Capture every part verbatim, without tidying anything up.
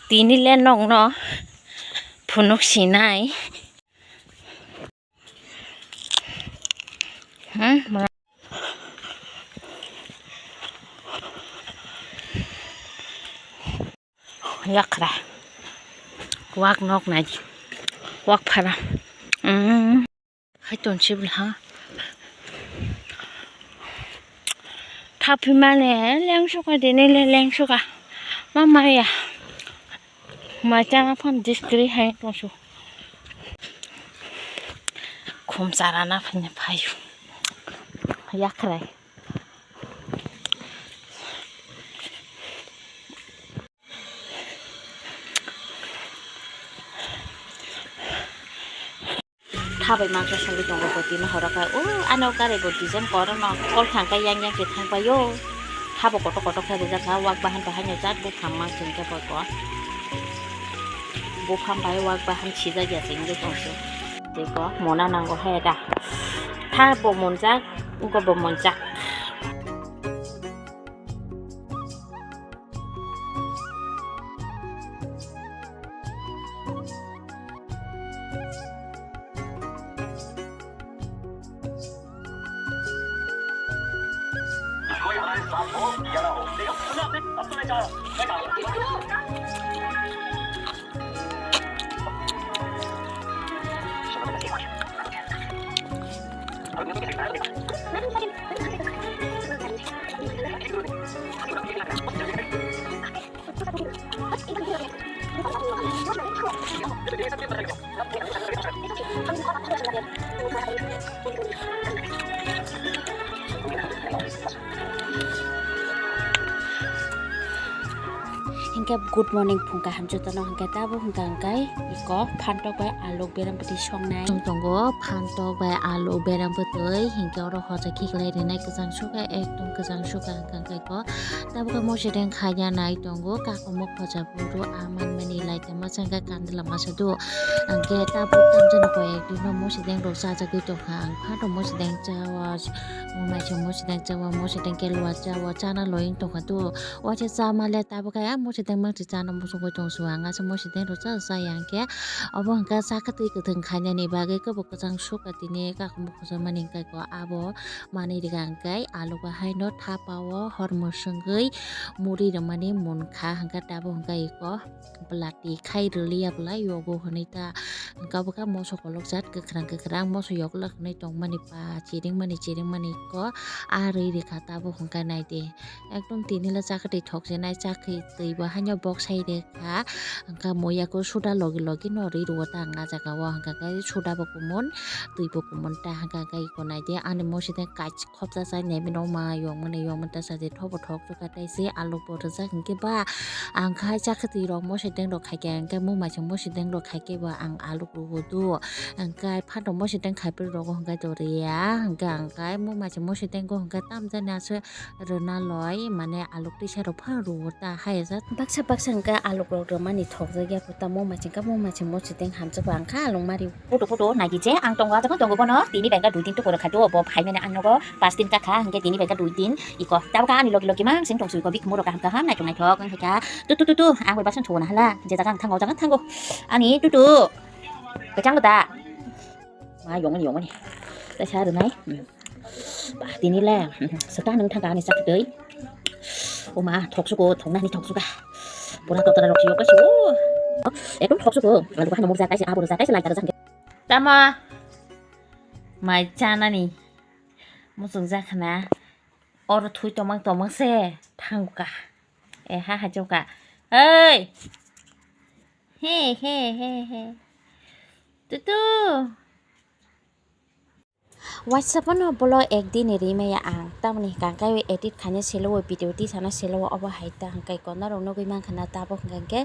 Tini le nokno phunuk sinai. Hmm, yakra. Wak nok nai. Wak phara. Hmm. Hai ton sibla ha. Thaphi mane lengsuka dini le lengsuka. Mama ya. Mai chana pham diskri hai tongsu. Khum charana phanya phayu. Yakrai. Thabai mangsa songwi tongo bo tini horo khe. O, ano karwi bo design kwrwngno kol thang khe yang yang khe thang paio. Thabo kotor kotor khe rijak kha, wak bahan bahan no jak buphang mang sing khe bo ko. Buphang bai wak bahan sijak ya sing khe tongse. Tei ko mona nango hai da. Thabo monjak, uko bo monjak. Hinkhe good morning phung kaham jotono, hinkhe tabuk hwnkha hwnkhe iko phantok bai aluk bereng bwtwi songnai. Chwng tongo phantok bai aluk bereng bwtwi, hinkhe oro hoja khiklai rinai kwchang sukha, ekdom kwchang sukha hwnkha hwnkhe iko. Tabuk khe mosideng khaina nai tongo, kakomok hoja buru a manmani lai tongma changkha kandila masa do. Hinkhe tabuk tamjani koi ekdino mosideng rok chajagwi tongkha, ang phantok mosideng chawa, mumai se mosideng chawa, mosideng kelwa chawa, chana loyang tongkha do. Waisa chama le tabuk khe, ah, mosideng mangsi chana muchungwi tong su ang, asa mosideng rok cha cha yang khe. Obo hwnkha sakha twi kwthwng khainani bagwi khe bo kwchang sukha tini kakhumbo khojak mani hwnkhe ko abo manwi rwkha hwnkhe aluk haino thapa o hor mwswngwi muri rwmani munkha hwnkhe tabuk hwnkhe iko bwlati khai rwliya bwlai yogo hwnwi ta hwnkha bwkha moso kolok jat kwkhwrang kwkhwrang moso yoklok hwnwi tongmani pa chiringmani chiringmani ko ah rwi rwkha tabuk hwnkhe naidi. Ekdom tini le chakha twi thok se nai, chakha twi bo haino bok sai rekha. Hwnkha muya ko suda logi logi no ri rwo ta ang ah jaga o, hwnkha khe suda bo kumun, twi bo kumun ta, hwnkha khe iko nai di ani mosideng kach khopsa chai nai mano ma yong mani yong mani ta sa de thok bo thok chukha tei se aluk bo rijak hinkhe ba ang khai chakha twi rok mosideng rok khai khe hinkhe mumai se mosideng rok khai khe ba ang aluk rwo do, hwnkhe phantok mosideng khai phuru rogo hwnkhe to riya, hwnkhe ang khai mumai se mosideng go hwnkhe tamjani aswk. Rwna loi mane aluk tisa rok phano rwo ta hai jak. Baksa baksa hwnkhe aluk rok rwmani thokjak ya, tamo machine kamo machine mosideng hamjak ba ang kha aluk mari. Photo photo nai di je ang tongo, ah jaga tongo bono tini bengka dui din tuku rwkha do, bo phai mani ang nogo pas din kakha hwnkhe tini bengka dui din iko. Tabuk ani logi logi mang sing tong sui ko bik muro kaham kaham naithok naithok wng kha. Tu tu tu tu ang bai baksa thungna hala je jaga ang thango jaga thango ani tu tu. Kwchang da. Ma yongmani yongmani. Tei sa rwnai. Hmm. Bah, tini le, hmm, swkang nung thangka ani chakri twi. O ma, thoksuko, thoknani thoksuka. Pura kotora rok siyok kasu. Ekdom thoksuko. Alu bahano murja kaisa, abur ja kaisa, lai tarja. Tama. Mai chanani. Muchung jakhna. Oro thui tomang tomang se. Thangka. E ha ha joka. Hey. He he he he. Tutu. WhatsApp-o no bolo ek din rimaya ang, tamoni hwnkha khe edit khaina selo o, video tisana selo o, obo hai ta hwnkhe ko norok nugwi mankha na tabuk hwnkha khe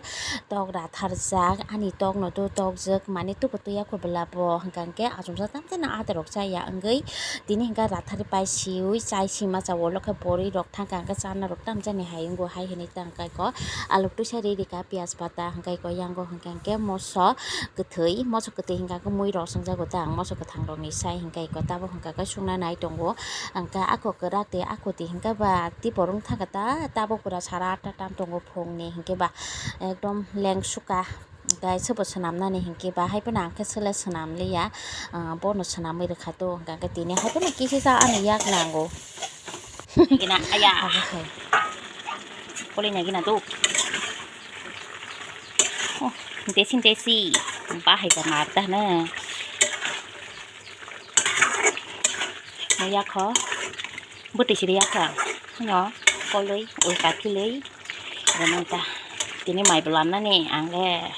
tok ratharjak, ani tok no tu tokjak mani tubu tuya kho bwla bo hwnkha khe achomsa tamjani aterok chaya wngwi tini hwnkha rathari pai siwi chai sima cha ulo khe bwrwi rok thangkha hwnkhe chana rok tamjani hai wngo hai hinwi ta hwnkha ko alok tuisa ri rikha piyaj pata hwnkha ko yango hwnkha khe moso kwthwi, moso kwthwi hwnkha khe mui rok swngjago ta ang moso kwthang rokni sai hwnkha ko ta. Abo hwnkha khe sungna nai tongo. Hwnkhe ako kwrak tei ako twi hwnkhe ba tei borok thangkhe ta tabuk pura sara atta tam tongo phungni, hwnkhe ba ekdom lengsuka. Hwnkhe sobo swnamnani hwnkhe ba hai phano ang khe sele swnam liya, ah, bono swnamwi rwkha to, hwnkhe tini hai phano kisa sa ani yak nango. Gina, aya. Abo hai. Kolina gina to. Oh, desi desi. Bahai ka marta na. Mo yakho. Bwtwi siri yakho. No, koloi, ul kathiloi. Abo nang ta. Tini mai bwlam nani ang le.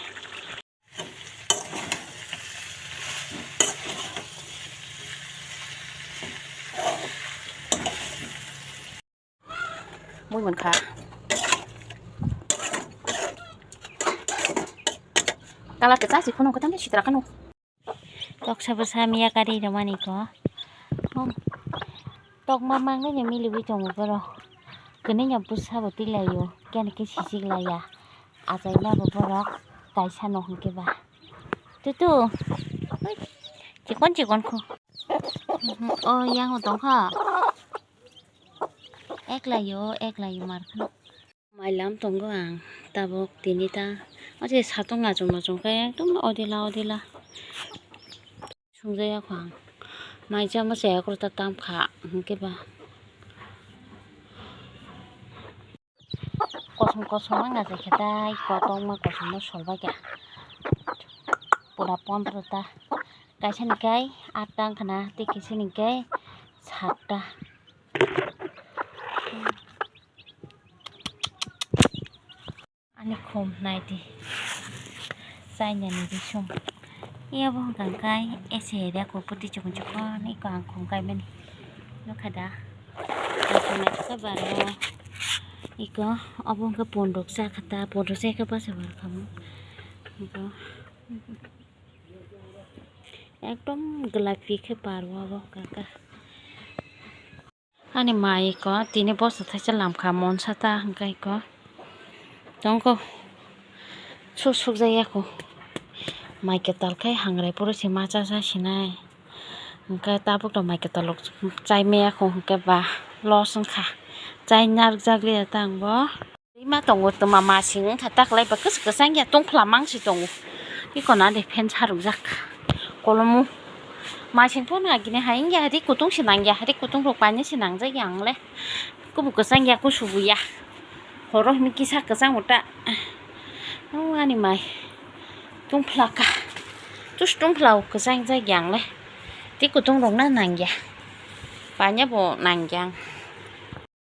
Mui mankha. Kala kwchak si phunuk kwtang khe sitra kanu. Toksa bwsa miya kari romani ko. Hom. Tokma mangno nya miliwi tongo borok. Kwnwi nya bwsa bo twi laio. Kene khe sisik laiya. Achaina bo borok kaisa no hwnkhe ba. Tutu. Chikon chikon kho. O yang o tongkha. Eklaio, eklaio mar phano. Mailam tongo ang tabuk tini ta. O je satung achung achung khe ekdom odila odila. Sungjaya kho ang. Mai chama se ekro ta tam kha hwnkhe ba. Kosom kosom wngya se khe tai kotongma kosom no sol bai kha. Pura pondro ta. Kaisa ni kai atta wngkha na tei kisa ni kai satta. Ani khum nai di. China ni bising. Iya bo hwnkha kai ese area ko puti chukun chukun iko ang khum kai mani. Nukha da. Ang khum nai kha baro. Iko obo hwnkha pondok cha kha ta, pondok cha kha basa bar khamu. Iko. Ekdom golapi khe par o abo kaka. Ani mai ko tini bosta thaisa lamkha monsa ta hwnkhe ko tongkho suk suk jaya ko mai kwtal khe hangrai phuru se ma cha cha sinai hwnkhe tabuk rok mai kwtal rok chai maya ko hwnkhe ba loss wngkha chai narwk jak liya ta ang bo. Rima tongo twma masing wngkha taklai ba kwchwk kwchang ya tungphla mangsi tongo. Iko na de phen sarwk jak kolomo masing phano agini hai wngya ri kutung se nangya ri kutung rok paina se nangjak ya ang le kubu kwchang ya kusu bo ya horo hini kisa kwchang bo ta ani mai tungphla ka tus tungphla o kwchang jak ya ang le ri kutung rok na nangya paina bo nangya ang.